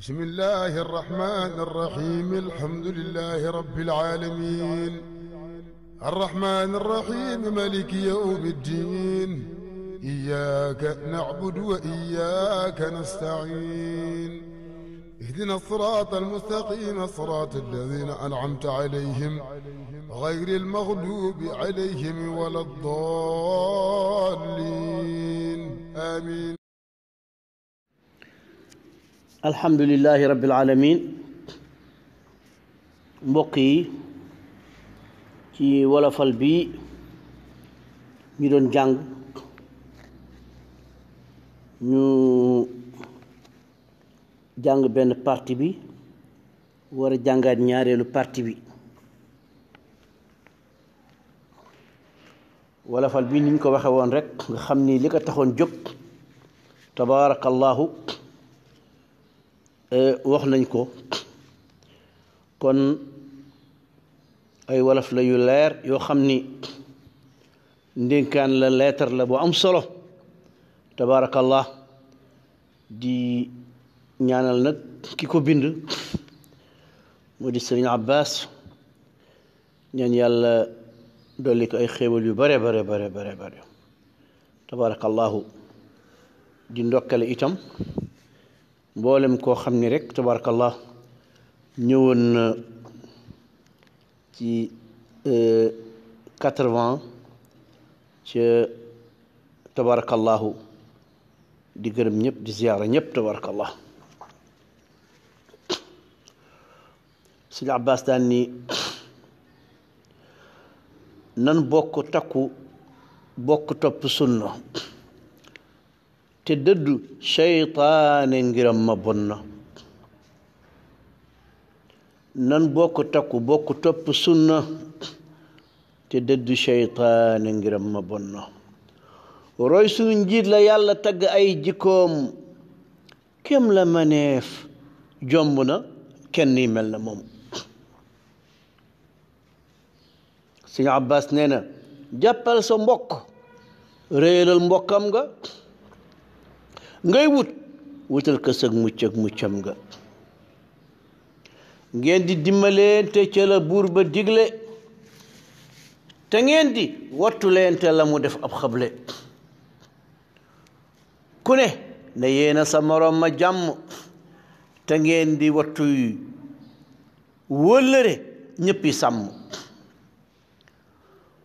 بسم الله الرحمن الرحيم الحمد لله رب العالمين الرحمن الرحيم مالك يوم الدين إياك نعبد وإياك نستعين اهدنا الصراط المستقيم صراط الذين أنعمت عليهم غير المغلوب عليهم ولا الضالين آمين. alhamdulillahi rabbil alamin mbokk yi ci wolofal bi ñu doon jàng ñu jàng benn partie bi war a jàngaat ñaareelu partie bi wolofal bi niñ ko waxe woon rek nga xam ni li ko taxoon jóg tabaarakallahu wax nañ ko kon ay wolof la yu leer yoo xam ni ndénkaan la leetar la bu am solo tabaarakallah di ñaanal nag ki ko bind moo di Sëriñ Abbas ñaan yàlla dolli ko ay xéewal yu bare bare bare bare bare tabaarakallahu di ndokkale itam mboolem koo xam ni rek tabarakallah ñëwoon na ci 80 ca tabarakallahu di gërëm ñëpp di ziyaara ñëpp tabarakallah Sëñ Abbas daan ni nan bokk takku bokk topp sunna te dëddu seytaane ngiram ma bon na nan bokk takku bokk topp sunna te dëddu seytaane ngiram ma bon na roy suñu njiit la yàlla tagg ay jikkoom kem la maneef jomb na kenn yi mel na moom Sëñ Abbas nee na jàppal sa mbokk réyalal mbokkam nga ngay wutal ko sag mucc ak muccam nga ngeen di dimbalante ca la buur ba digle te ngeen di wattu leente la mu def ab xable ku ne na yéena sa moroom ma jàmm te ngeen di wattu wëllëre ñëppi sàmm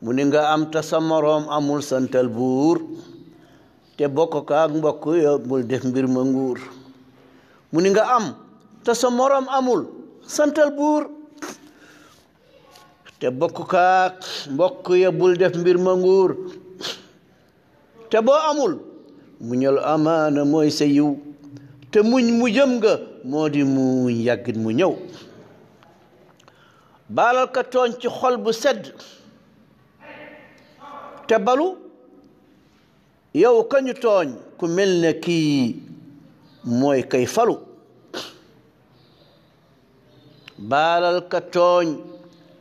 mu ni nga am te sa moroom amul santal buur te bokk kaak mbokk ya bul def mbir ma nguur mu ni nga am te sa moroom amul santal buur te bokk kaak mbokk ya bul def mbir ma nguur te boo amul muñal amaana mooy sa yiw te muñ mu jëm nga moo di muñ yàggit mu ñëw baalal ka tooñ ci xol bu sedd te balu yow kañu tooñ ku mel ne kii mooy kay falu baalal ka tooñ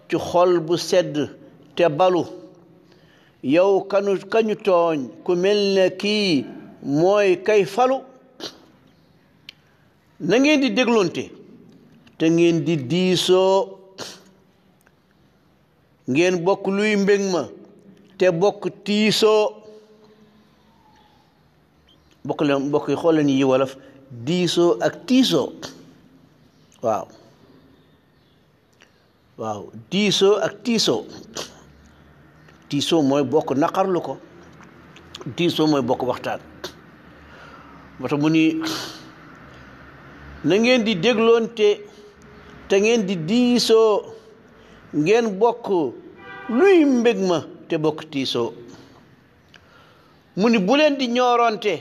ci xol bu sedd te balu yow kañu tooñ ku mel ne kii mooy kay falu na ngeen di déglonte te ngeen di diisoo ngeen bokk luy mbég ma te bokk tiisoo mbokk yi xool leen yi wolof diisoo ak tiisoo waaw diisoo ak tiisoo mooy bokk naqarlu ko tiisoo mooy bokk waxtaan moo tax mu ni na ngeen di dégloonte te ngeen di diisoo ngeen bokk luy mbég ma te bokk tiisoo mu ni bu leen di ñooroonte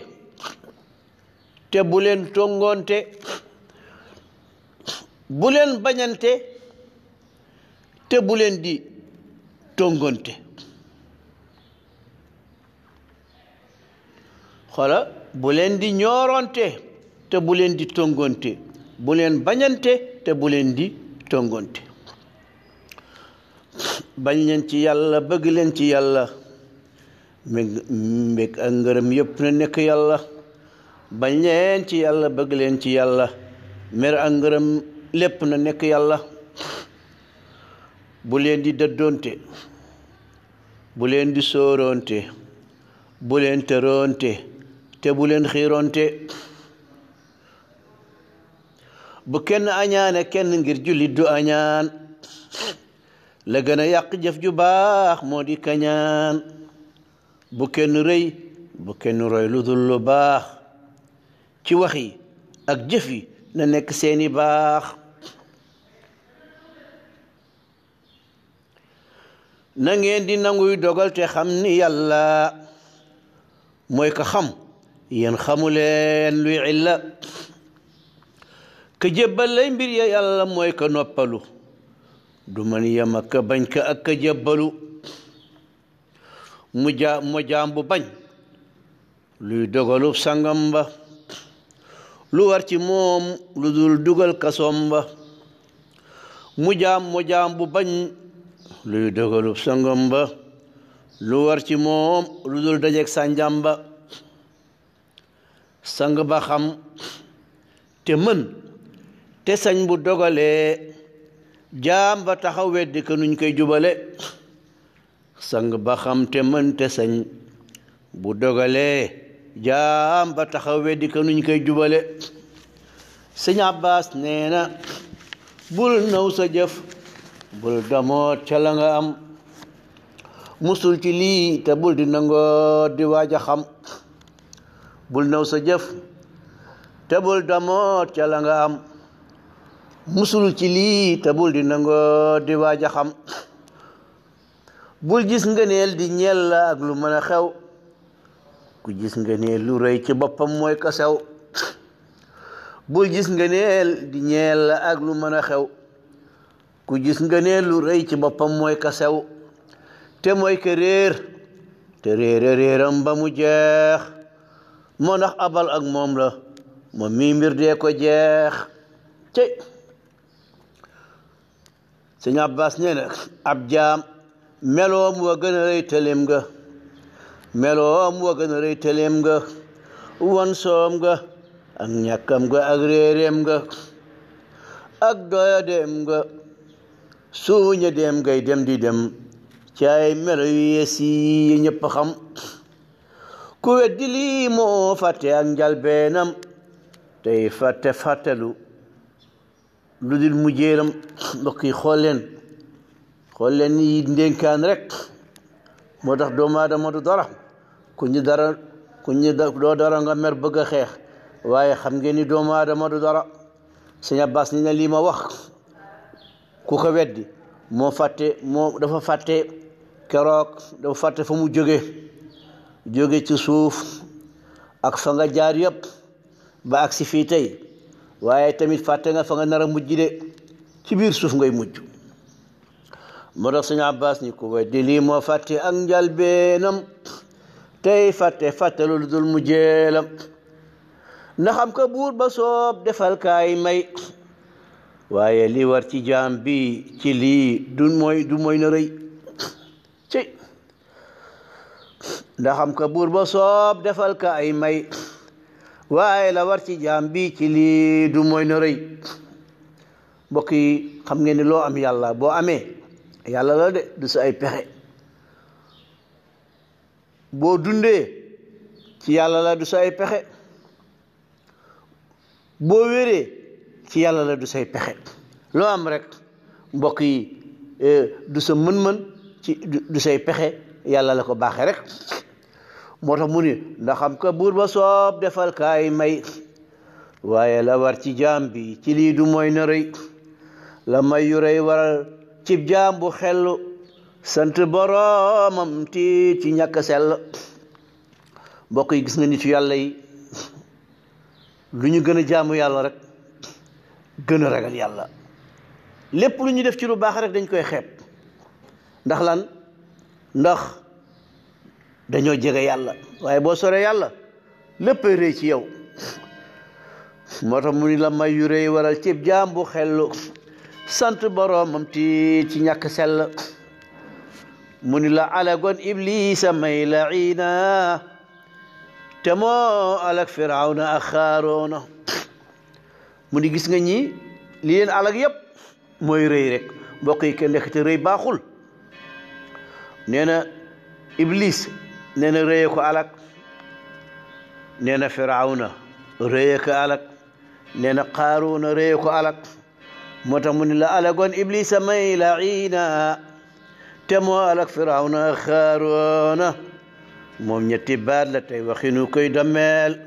te bu leen tongoonte bu leen bañante te bu leen di tongoonte xoola bu leen di ñooroonte te bu leen di tongoonte bu leen bañante te bu leen di tongoonte bañ leen ci yàlla bëgg leen ci yàlla mbég ak ngërëm yëpp na nekk yàlla bañ leen ci yàlla bëgg leen ci yàlla mer ak ngërëm lépp na nekk yàlla. bu leen di dëddoonte, bu leen di sóoronte, bu leen tëroonte, te bu leen xiiroonte. bu kenn añaane kenn ngir jullit du añaan. la gën a yàq jëf ju baax moo di kañaan. bu kenn rëy, bu kenn roy lu dul lu baax. ci wax yi ak jëf yi na nekk seeni baax. na ngeen di nanguy dogal te xam ni yàlla mooy ka xam, yéen xamuleen luy illa. ka jébbal lay mbir ya yàlla mooy ka noppalu, du man yem ak ka bañ ka ak ka jébbalu. mu jaam bu bañ luy dogalub sangam ba, lu war ci moom lu dul dugal kasoom ba. mu jaam bu bañ luy dogalub sangam ba, lu war ci moom lu dul dajeek sànjam ba. sang ba xam te mën te sañ bu dogalee, jaam ba taxaw weddi ko nuñ koy jubale. sang ba xam te mën te sañ bu dogalee, jaam ba taxaw weddi ko nuñ koy jubale. sëñ Abbas nee na bul naw sa jëf, bul damoot ca la nga am. musul ci lii te bul di nangoo di waaj a xam. bul naw sa jëf te bul damoot ca la nga am. musul ci lii te bul di nangoo di waaj a xam. bul gis ngëneel di ñeel la ak lu mën a xew. ku gis ngëneel lu rëy ci boppam mooy ka sew. bul gis ngëneel di ñeel la ak lu mën a xew. ku gis ngëneel lu rëy ci boppam mooy ka sew. te mooy ka réer te réeram ba mu jeex. moo ndax abal ak moom la moom mii mbir dee ko jeex. cey sëñ Abbas nee na ab jaam meloom wa gën a rëy tëleem nga. meloom wa gën a rëy tëleem nga. wan soom nga ak ñàkkam nga ak réeréem nga ak doya dem nga. suuña dem ngay dem di dem ci ay melo yu yees yi ñëpp xam. ku weddi lii moo fàtte ak njalbeenam, tey fàttelu lu dul mujjeeram. mbokk yi xool leen yi ndénkaan rek moo tax doomu aadama du dara. ku ñu doo dara nga mer bëgg a xeex, waaye xam ngeen ni doomu aadama du dara. sëñ Abbas ni na lii ma wax ku ko weddi dafa fàtte keroog, dafa fàtte fa mu jóge ci suuf ak fa nga jaar yëpp ba agsi fii tey. waaye tamit fàtte nga fa nga nar a mujj de, ci biir suuf ngay mujj. moo tax sëñ Abbas ni ku weddi lii moo fàtte ak njalbeenam, tey fàtte lu dul mujjeelam. na xam ka buur ba soob defal kaay may, waaye li war ci jaam bi ci lii du mooy na rëy. ci ndax xam ka buur ba soob defal kaay may, waaye la war ci jaam bi ci lii du mooy na rëy. mbokk yi xam ngeen ni loo am yàlla, boo amee yàlla la de, du sa ay pexe. boo dundee ci yàlla la, du sa ay pexe. boo wéree ci yàlla la, du say pexe. loo am rek mbokk yi du sa mën-mën du say pexe, yàlla la ko baaxee rek. moo tax mu ni ndax xam ka buur ba soob defal kaay may, waaye la war ci jaam bi ci lii du mooy na rëy. la may yu rëy waral cib jaam bu xellu, sant boroomam ti ci ñàkk sell. mbokk yi gis nga nitu yàlla yi lu ñu gën a jaamu yàlla rek gën a ragal yàlla. lépp lu ñu def ci lu baax rek dañ koy xeeb. ndax lan? ndax dañoo jege yàlla. waaye boo soree yàlla léppay rëy ci yow. moo tax mu ni la may yu rëy waral cib jaam bu xellu, sant boroomam ti ci ñàkk sell. mu ni la alagoon iblisa may laina, te moo alak firawna ak xaaroona. mu ni gis nga ñii li leen alag yépp mooy rëy rek mbokk yi kenn ndekete rëy baaxul nee na iblis nee na rëye ko alag nee na firawna rëye ko alag nee na qaaruna rëye ko alag moo tax mu ni la alagoon iblisa may laina te moo alag firawna xaaruna moom ñetti baat la tey waxinu koy dameel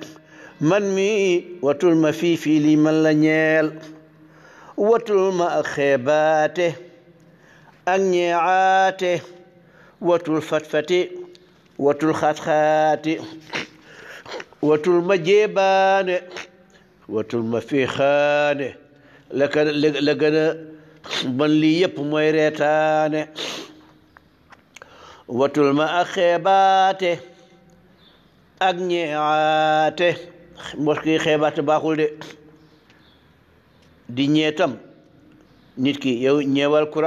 man mi watul ma fii lii man la ñeel watul ma ak xeebaate ak ñeecaate watul fatfati watul xaat-xaati watul ma jéebaane watul ma fiixaane la gën a bon lii yëpp mooy reetaane watul ma ak xeebaate ak ñeecaate mbokk yi xeebaate baaxul de di ñeetam nit ki yow ñeewal ku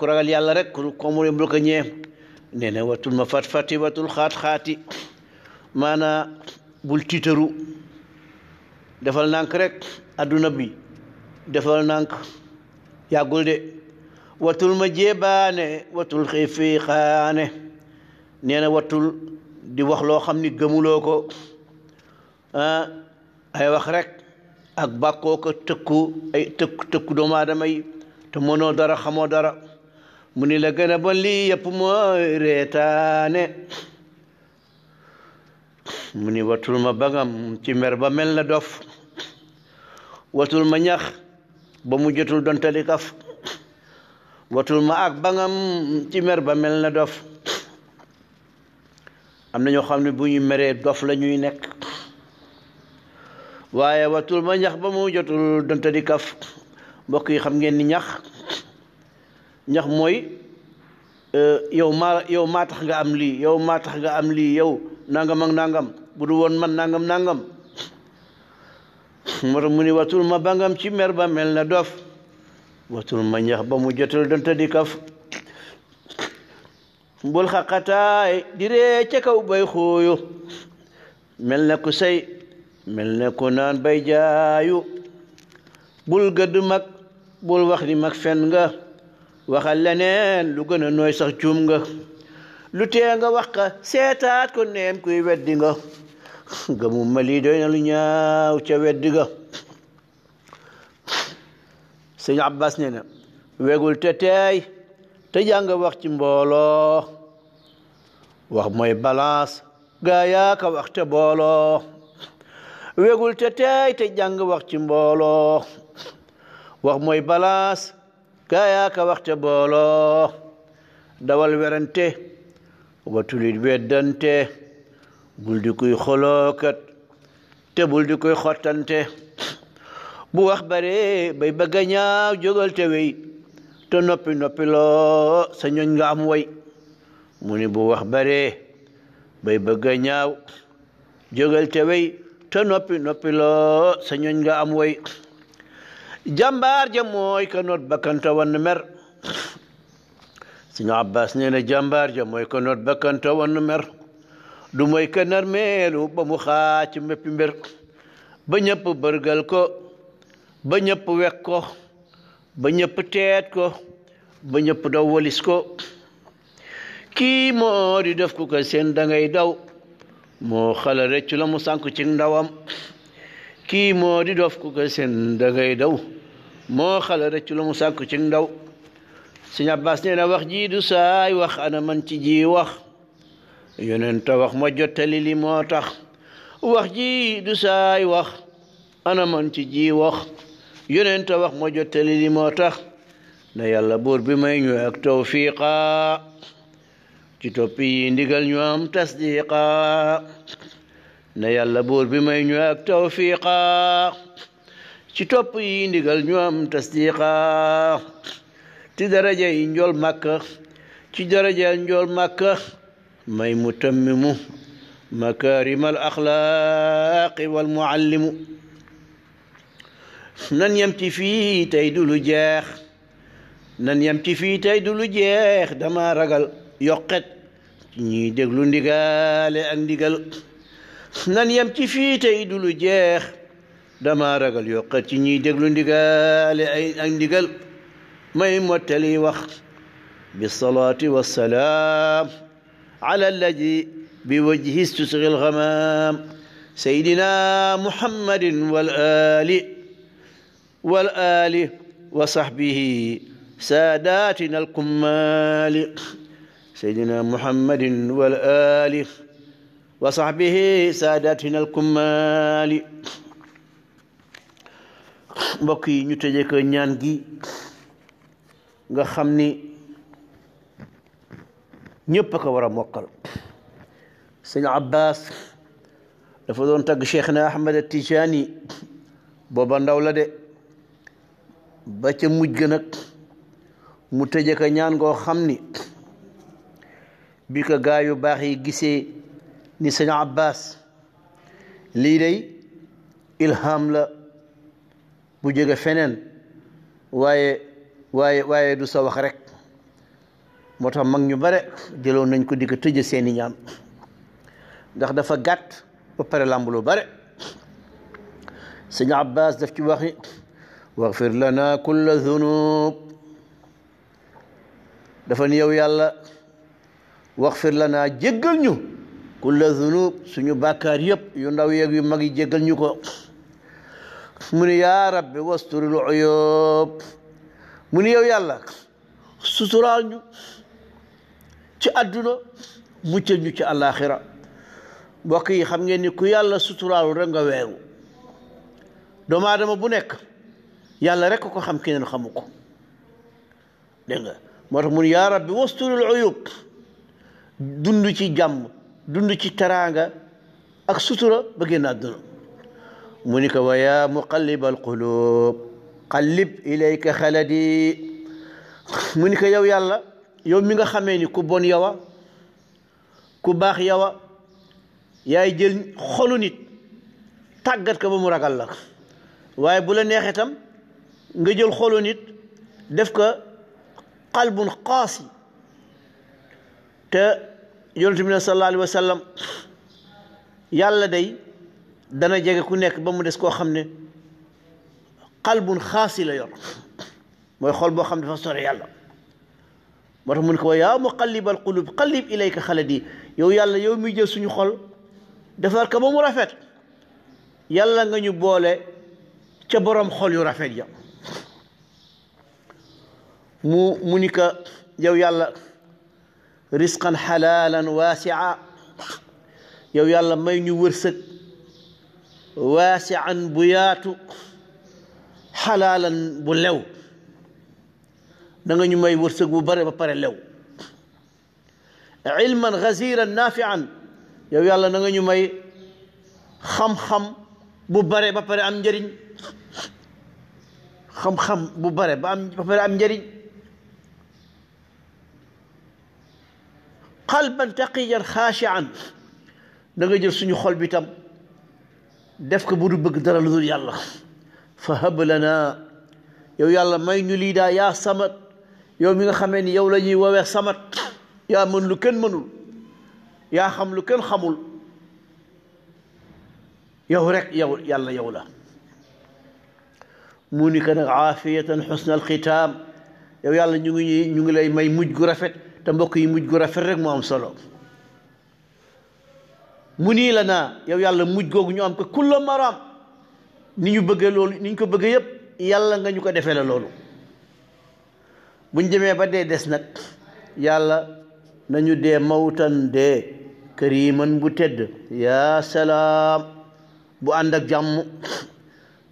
ragal yàlla rek ko mu bul ko ñee nee na watul ma fat-fati watul xaat-xaati maanaa bul tiitaru defal nànk rek adduna bi defal nànk yàggul de watul ma jéebaane watul xiifiixaane nee na watul di wax loo xam ni gëmuloo ko ay wax rek ak bàkkoo ko tëkku doomu aadama yi te mënoo dara xamoo dara mu ni la gën a bon lii yëpp mooy reetaane mu ni watul ma bangam ci mer ba mel na dof watul ma ñax ba mu jotul dontali kaf watul ma ak bangam ci mer ba mel na dof am na ñoo xam ne bu ñu meree dof la ñuy nekk waaye watul ma ñax ba mu jotul dontali kaf mbokk yi xam ngeen ni ñax mooy yow maa tax nga am lii yow maa tax nga am lii yow nangam ak nangam bu du woon man nangam nangam moo tax mu ni watul ma bangam ci mer ba mel na dof watul ma ñax ba mu jotul dontali kaf bul xaqataay di ree ca kaw bay xooyu mel na ku say mel na ku naan bay jaayu bul gëdd mag bul wax ni mag fen nga waxal leneen lu gën a nooy sax juum nga lu tee nga wax ka seetaat ko neem kuy weddi nga gëmu ma lii doy na lu ñaaw ca weddi nga sëñ Abbas nee na wegul te teey te jàng wax ci mbooloo wax mooy balance gaa yaa ka wax te booloo wegul te teey te jàng wax ci mbooloo wax mooy balance gaa yaa ka wax te booloo dawal werante watulit weddante bul di koy xolookat te bul di koy xottante bu wax bare bay bëgg a ñaaw jógal te wey te noppi loo sa ñoñ nga am way mu ni bu wax bare bay bëgg a ñaaw jógal te wey te noppi loo sa ñoñ nga am way jàmbaar ja mooy ka noot bakkanta wan mer Sëñ Abbas nee na jàmbaar ja mooy ka noot bakkanta wan mer du mooy ka nar meelu ba mu xaac méppi mbir ba ñëpp bërgal ko ba ñëpp wek ko ba ñëpp teet ko ba ñëpp daw walis ko kii moo di def ku ko seen dangay daw moo xala reccu la mu sànk ci ndawam kii moo di def ku ko seen dangay daw moo xala reccu la mu sànk ci ndaw Sëñ Abbas nee na wax ji du saay wax ana man ci ji wax yonent wax ma jottali li moo tax wax ji du saay wax ana man ci ji wax yonent wax ma jottali li moo tax na yàlla buur bi may ñu ak tawfiqa ci topp yi ndigal ñu am tasdiqa na yàlla buur bi may ñu ak tawfiqa ci topp yi ndigal ñu am tasdiqa ci daraja yi njool Makka ci daraja njool Makka may mutammimu makarimal axlaaqi wal muallimu nan yem ci fii tey du lu jeex nan yem ci fii tey du lu jeex dama ragal yokket ci ñuy déglu ndigaale ak ndigal nan yem ci fii tey du lu jeex dama ragal yokkat ci ñiy déglu ndigaale ay ndigal may mottali wax بالصلاة والسلام على الذي بوجهه استصغى الغمام سيدنا محمد والآل وصحبه ساداتنا الكمال سيدنا محمد والآل وصحبه ساداتنا الكمال mbokk yi ñu tëjee ko ñaan gi nga xam ni ñëpp ko war a mokkal sëñ Abbas dafa doon tagg Cheikhna Ahmad Tijani booba ndaw la de ba ca mujj ga nag mu tëje ko ñaan goo xam ni bi ko gaa yu baax yi gisee ni sëñ Abbas lii day ilham la bu jóge feneen waaye du sa wax rek moo tax mag ñu bare jëloon nañ ko di ko tëje seeni ñaan ndax dafa gàtt ba pare làmb lu bare sëñ Abbas daf ci wax ni waxfir lana kulla zunub dafa ni yow yàlla waxfir lana jéggal ñu kulla zunub suñu bàkkaar yëpp yu ndaw yeeg yu mag yi jéggal ñu ko mu ni yaa rabbi wasturil uyub mu ni yow yàlla suturaal ñu ci àdduna muccal ñu ci àllaaxira mbokk yi xam ngeen ni ku yàlla suturaalu rek nga weeru doomu aadama bu nekk yàlla rek ko xam keneen xamu ko dégg nga moo tax mun yaa rabbi wasturil uyub dund ci jàmm dund ci teraanga ak sutura ba génn àdduna mu ni ko wa yaa muqallibal qulub qallib ilayka xaladi mu ni ko yow yàlla yow mi nga xamee ni ku bon yawa ku baax yawa yaay jël xolu nit tàggat ko ba mu ragal la waaye bu la neexee tam nga jël xolu nit def ko qalbun qaasi te yonent bi sallallahu alayhi wa sallam yàlla day dana jege ku nekk ba mu des koo xam ne qalbun xaasi la yor mooy xol boo xam ne dafa sore yàlla moo tax mun ko yaa muqallibal qulub qallib ilayka xaladi yow yàlla yow muy jël suñu xol defar ko ba mu rafet yàlla nga ñu boole ca borom xol yu rafet ya mu ni ko yow yàlla risqan xalaalan waasia yow yàlla may ñu wërsëg waasian bu yaatu xalaalan bu lew da nga ñu may wërsëg bu bare ba pare lew ilman gaziran nafian yow yàlla na nga ñu may xam-xam bu bare ba pare am njëriñ xam-xam bu bare ba pare am njëriñ qalban taqiyan xaashian da nga jël suñu xol bi tam def ko bu du bëgg dara lu dul yàlla fa hab lana yow yàlla may ñu lii daa yaa samat yow mi nga xamee ni yow la ñuy woowee samat yaa mën lu kenn mënul yaa xam lu kenn xamul yow rek yow yàlla yow la mu ni ko nag aafiyatan xusna alxitaam yow yàlla ñu ngi lay may mujj gu rafet te mbokk yi mujj gu rafet rek moo am solo mu nii la naa yow yàlla mujj googu ñu am ko kulla maraam ni ñu bëggee loolu ni ñu ko bëggee yépp yàlla nga ñu ko defee la loolu buñ demee ba dee des nag yàlla nañu dee mawtan dee kariman bu tedd yaa salaam bu ànd ak jàmm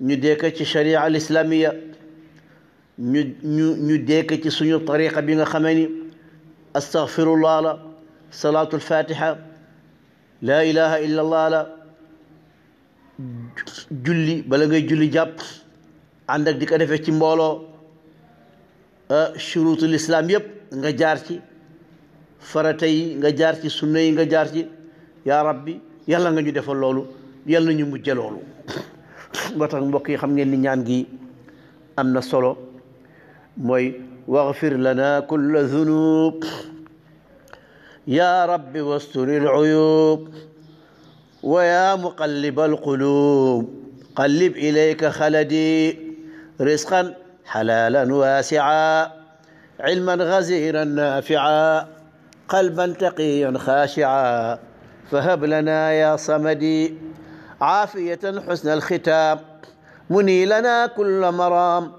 ñu dee ko ci sharia al islamiya ñu dee ko ci suñu tariqa bi nga xamee ni astaghfirullah la salaatul fatiha laa ilaha illa allah la julli bala ngay julli jàpp ànd ak di ko defee ci mbooloo shurutul islam yëpp nga jaar ci farata yi nga jaar ci sunna yi nga jaar ci yaa rabbi yàlla nga ñu defal loolu yàlla ñu mujje loolu moo tax mbokk yi xam ngeen ni ñaan gi am na solo mooy waghfir lana kulla dhunub ya rabbi wasturil uyub wa ya muqallibal qulub قلب إليك خلدي رزقا حلالا واسعا علما غزيرا نافعا قلبا تقيا خاشعا فهب لنا يا صمدي عافية حسن الختام مني لنا كل مرام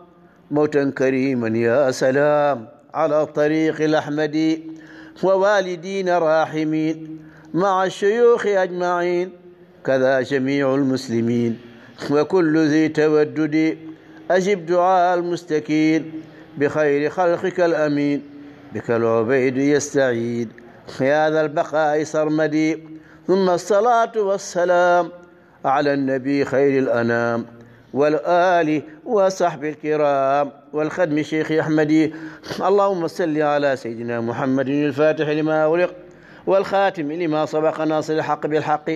موتا كريما يا سلام على الطريق الأحمدي ووالدين راحمين مع الشيوخ أجمعين كذا جميع المسلمين وكل ذي تودد أجب دعاء المستكين بخير خلقك الأمين بك العبيد يستعيد يا ذا البقاء سرمدي ثم الصلاة والسلام على النبي خير الأنام والآل وصحب الكرام والخدم شيخ أحمدي. اللهم صل على سيدنا محمد الفاتح لما أغلق والخاتم لما سبق ناصر الحق بالحق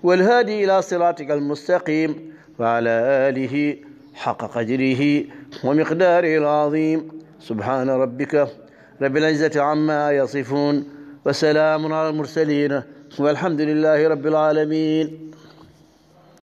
والهادي إلى صراطك المستقيم وعلى آله حق قدره ومقداره العظيم. سبحان ربك رب العزة عما يصفون وسلام على المرسلين والحمد لله رب العالمين.